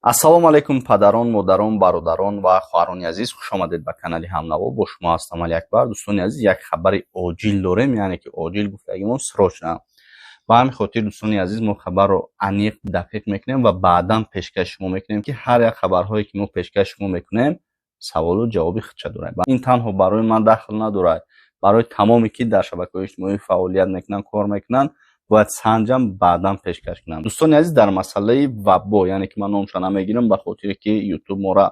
Ассалому алайкум, падарон, модарон, бародарон ва хоҳарони азиз, хушомадед ба канали Ҳамнаво. Бо шумо ҳастам Алиакбар. Дӯстони азиз, як хабари оҷил дорем, яъне ки оҷил гуфтагимон срочно. Ба ҳамин хотир, дӯстони азиз, мо хабарро аниқ, дақиқ мекунем ва баъдан пешкаши шумо мекунем, ки ҳар як хабарҳое ки мо пешкаши шумо мекунем, саволу ҷавоби худша дорад. Ин танҳо барои ман дахл надорад, барои тамоме ки дар шабакаҳои иҷтимоӣ фаъолият мекунанд, кор мекунанд, бояд санҷам, баъдан пешкаш кунам. Дӯстони азиз, дар масъалаи вабо, яъне ки ман номша намегирам, ба хотире ки Ютуб мора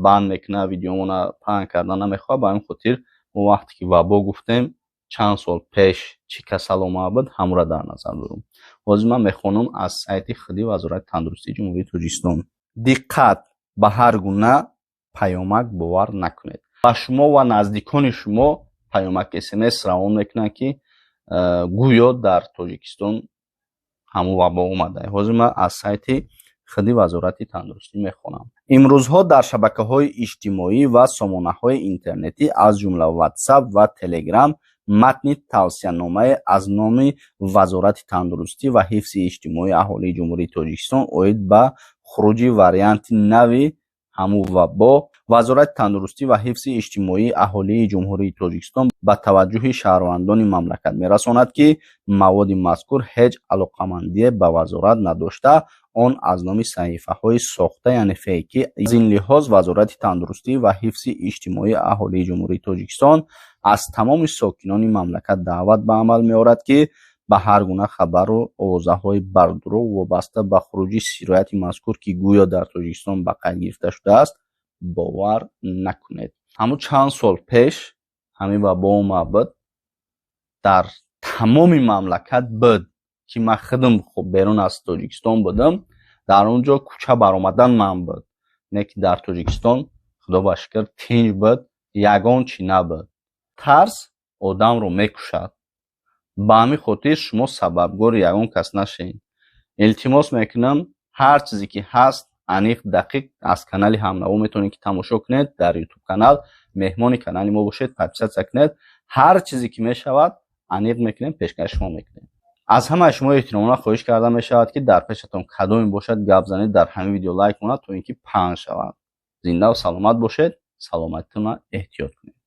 банд мекунад, видеомона паҳн кардан намехоҳад. Ба ҳамин хотир мо вақте ки вабо гуфтем, чанд сол пеш чӣ касал омада буд, ҳамонро дар назар дорам. Ҳозир ман мехонам аз сайти худи Вазорати тандурустии Ҷумҳурии Тоҷикистон. Диққат, ба ҳар гуна паёмак бовар накунед. Ба шумо ва наздикони шумо паёмак, СМС равон мекунанд, ки гӯё дар Тоҷикистон ҳамун вабо омада. Ҳозир ман аз сайти худи Вазорати тандурустӣ мехонам. Имрӯзҳо дар шабакаҳои иҷтимоӣ ва сомонаҳои интернетӣ, аз ҷумла Ватсап ва Телеграм, матни тавсияномае аз номи Вазорати тандурустӣ ва ҳифзи иҷтимоии аҳолии Ҷумҳурии Тоҷикистон оид ба хуруҷи варианти нави ҳамун вабо. Вазорати тандурустӣ ва ҳифзи иҷтимоии аҳолии Ҷумҳурии Тоҷикистон ба таваҷҷӯҳи шаҳрвандони мамлакат мерасонад, ки маводи мазкур ҳеҷ алоқамандие ба вазорат надошта, он аз номи саҳифаҳои сохта, яъне фейкӣ. Аз ин лиҳоз Вазорати тандурустӣ ва ҳифзи иҷтимоии аҳолии Ҷумҳурии Тоҷикистон аз тамоми сокинони мамлакат даъват ба амал меорад, ки ба ҳар гуна хабару овозаҳои бардурӯғ вобаста ба хуруҷи сирояти мазкур, ки гӯё дар Тоҷикистон ба қайд гирифта шудааст, бовар накунед. Ҳамун чанд сол пеш ҳамин вабо омада буд, дар тамоми мамлакат буд, ки ман худам берун аз Тоҷикистон будам, дар он ҷо кӯча баромадан манъ буд. Не ки дар Тоҷикистон, худо ба шукр, тинҷ буд, ягон чӣ набуд. Тарс одамро мекушад. Ба ҳамин хотир шумо сабабгори ягон кас нашавед. Илтимос мекунам, ҳар чизе ки ҳаст, аниқ, дақиқ аз канали Ҳамнаво метавонед ки тамошо кунед дар Ютуб канал. Меҳмони канали мо бошед, подписаться кунед. Ҳар чизе ки мешавад, аниқ мекунем, пешкаши шумо мекунем. Аз ҳамаи шумо эҳтиромона хоҳиш карда мешавад, ки дар пешатон кадоме бошад, гап занед, дар ҳамин видео лайк монад, то ин ки паҳн шавад. Зиндаву саломат бошед, саломатитонро эҳтиёт кунед.